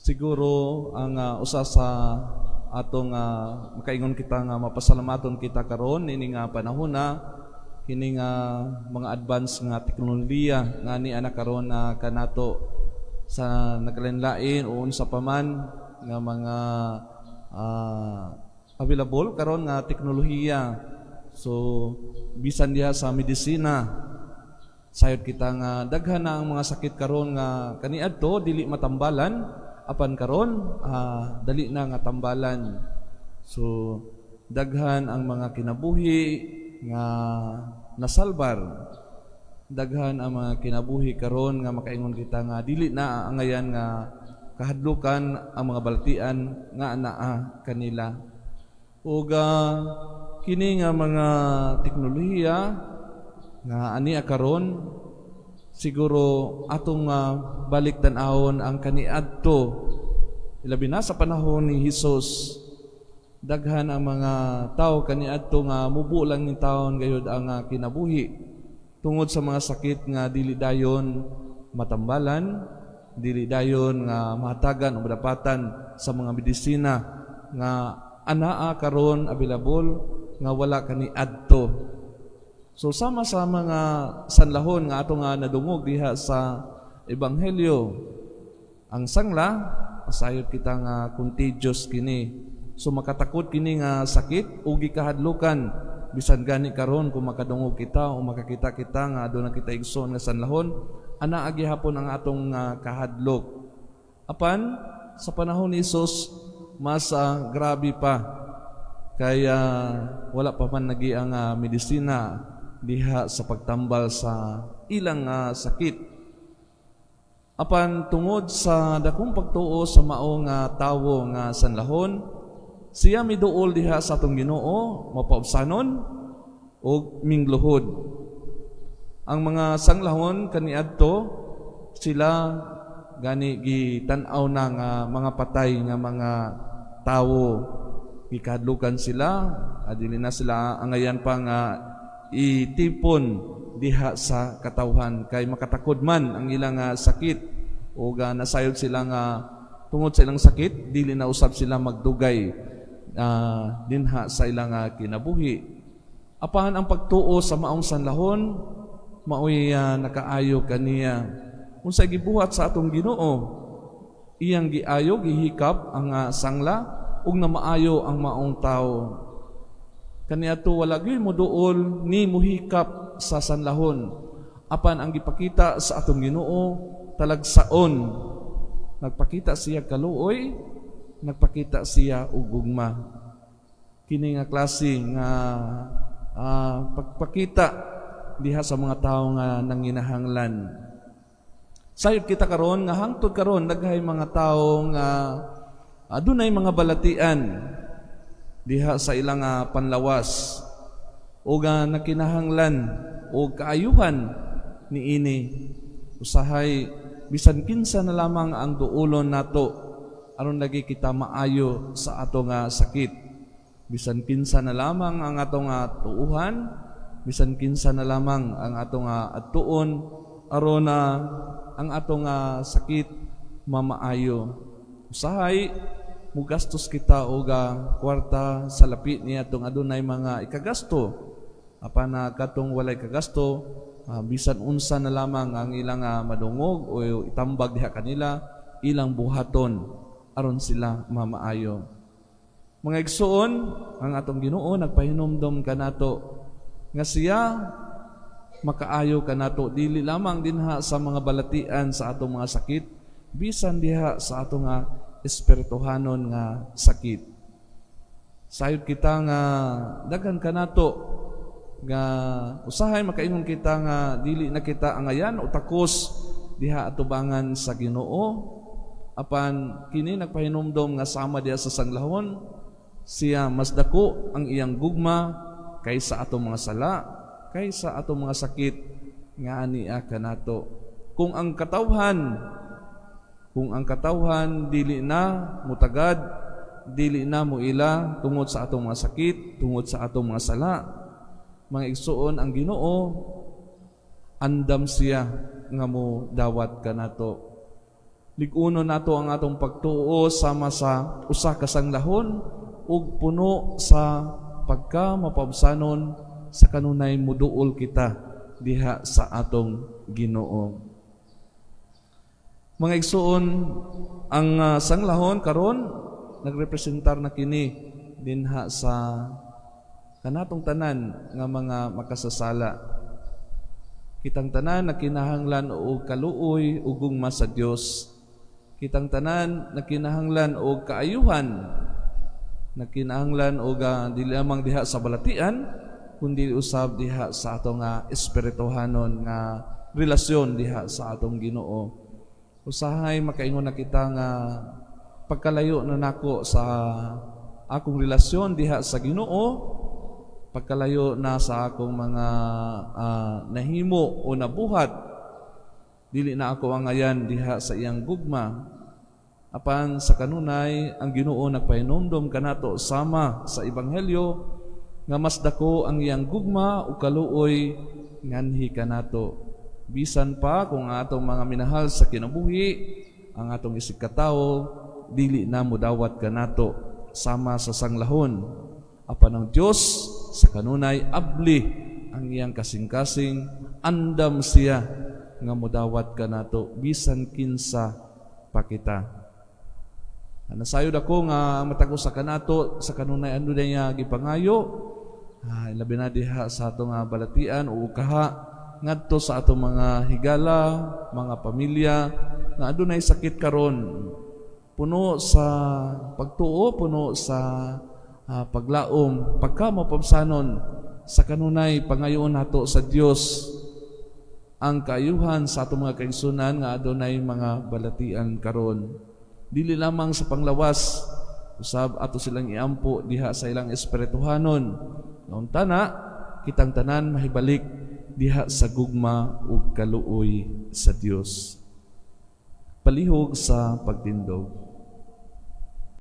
Siguro ang usa sa atong makaingon kita nga mapasalamaton kita karon ini nga panahon na kini nga mga advance nga teknolohiya nga ni ana karon na kanato sa naglain-lain o unsa pa man nga mga available karon nga teknolohiya. So bisan diha sa medisina, sayod kita nga daghan na ang mga sakit karon nga kaniadto dili matambalan, apan karon dali na nga tambalan. So daghan ang mga kinabuhi nga nasalbar, daghan ang mga kinabuhi karon nga makaingon kita nga dili na angayan nga kahadlukan ang mga balatian nga anaa kanila. Ug kini nga mga teknolohiya nga ani karon, siguro atong balik tan-awon ang kaniadto, ilabi na sa panahon ni Hesus. Daghan ang mga tao kaniadto nga mubo lang ni taon gayud ang kinabuhi tungod sa mga sakit nga dili dayon matambalan, dili dayon nga mahatagan o madapatan sa mga medisina nga anaa karon available nga wala kaniadto. So sama sa mga sanlahon nga ato nga nadungog diha sa ebanghelyo, ang sangla, sayod kita nga contagious kini. So makatakot kini nga sakit ug gikahadlukan. Bisan gani karon, kung makadungog kita o makakita kita nga aduna kita igsoon nga sanlahon, ana gihapon ang atong kahadlok. Apan sa panahon ni Hesus, mas grabe pa, kaya wala pa man nagi ang medisina diha sa pagtambal sa ilang sakit. Apan tungod sa dakong pagtuo sa mao nga tawo nga sanlahon, siya miduol diha sa atong Ginoo, mapaubsanon ug mingluhod. Ang mga sanglahon kaniadto, sila gani gitan-aw na nga mga patay nga mga tawo. Gikahadlukan sila, dili na sila angayan pa nga itipon diha sa katawhan kay makatakod man ang ilang sakit o nasayod sila nga tungod sa ilang sakit dili na usab sila magdugay dinha sa ilang kinabuhi. Apan ang pagtuo sa maong sanlahon maoy nakaayo kaniya. Unsa gibuhat sa atong Ginoo? Iyang giayo, gihikap ang sangla ug namaayo ang maong tawo. Kaniadto wala gyud moduol ni muhikap sa sanlahon. Apan ang gipakita sa atong Ginoo, talagsaon. Nagpakita siya kaluoy, nagpakita siya og gugma. Kini nga klase nga pagpakita diha sa mga tawo nga nanginahanglan. Sayod kita karon nga hangtod karon daghay mga tawo nga adunay mga balatian diha sa ilang panlawas o nga nakinahanglan o kaayuhan niini. Usahay bisan kinsa na lamang ang duolon nato aron lagi kita maayo sa ato nga sakit. Bisan kinsa na lamang ang ato nga tuuhan, bisan kinsa na lamang ang ato nga adtuon aron na ang ato nga sakit mamaayo. Usahay mugastos kita og kwarta sa lapi niya atong adunay mga ikagasto. Apan na katong walay kagasto, bisan unsa na lamang ang ilang madungog o itambag diha kanila, ilang buhaton aron sila mamaayo. Mga igsuon, ang atong Ginoo nagpahinumdom kanato nga siya makaayo kanato dili lamang dinha sa mga balatian sa atong mga sakit, bisan diha sa atong nga espirituhanon nga sakit. Sayod kita nga daghan kanato nga usahay makaingon kita nga dili na kita angayan o takos diha atubangan sa Ginoo. Apan kini nagpahinumdom nga sama diha sa sanglahon, siya mas dako ang iyang gugma kaysa atong mga sala, kaysa atong mga sakit nga ania kanato. Kung ang katawhan dili na mutagad, dili na muila tungod sa atong mga sakit, tungod sa atong mga sala, mga igsuon, ang Ginoo andam siya nga mo dawat kanato. Lig-unon nato ang atong pagtuo sama sa usa ka sanglahon ug puno sa pagka mapabsanon sa kanunay muduol kita diha sa atong Ginoo. Mga igsuon, ang sanglahon karon nagrepresentar na kini dinha sa kanatong tanan nga mga makasasala. Kitang tanan na kinahanglan og kaluoy ug gugma sa Dios. Kitang tanan na kinahanglan og kaayuhan, na kinahanglan og dili lamang diha sa balatian kundi usab diha sa atong espirituhanon nga relasyon diha sa atong Ginoo. Usahay makaingon na kita nga pagkalayo na nako sa akong relasyon diha sa Ginoo, pagkalayo na sa akong mga nahimo o nabuhat, dili na ako angayan diha sa iyang gugma. Apan sa kanunay ang Ginoo nagpahinumdom kanato sama sa ebanghelyo nga mas dako ang iyang gugma ug kaluoy nganhi kanato bisan pa kung ang atong mga minahal sa kinabuhi, ang atong isig katawo, dili na mudawat kanato sama sa sanglahon. Apan ang Dios sa kanunay abli ang iyang kasing-kasing, andam siya nga mudawat kanato bisan kinsa pa kita. Nasayod ako nga matag usa kanato sa kanunay adunay niya gipangayo, labi na diha sa atong balatian o kaha ngadto sa atong mga higala, mga pamilya nga adunay sakit karon. Puno sa pagtuo, puno sa paglaom, pagka mapabsanon sa kanunay pangayoon nato sa Dios ang kaayuhan sa atong mga kaigsunan nga adunay mga balatian karon. Dili lamang sa panglawas, usab ato silang iampo diha sa ilang espirituhanon. Untana kitang tanan mahibalik diha sa gugma ug kaluoy sa Dios. Palihog sa pagtindog.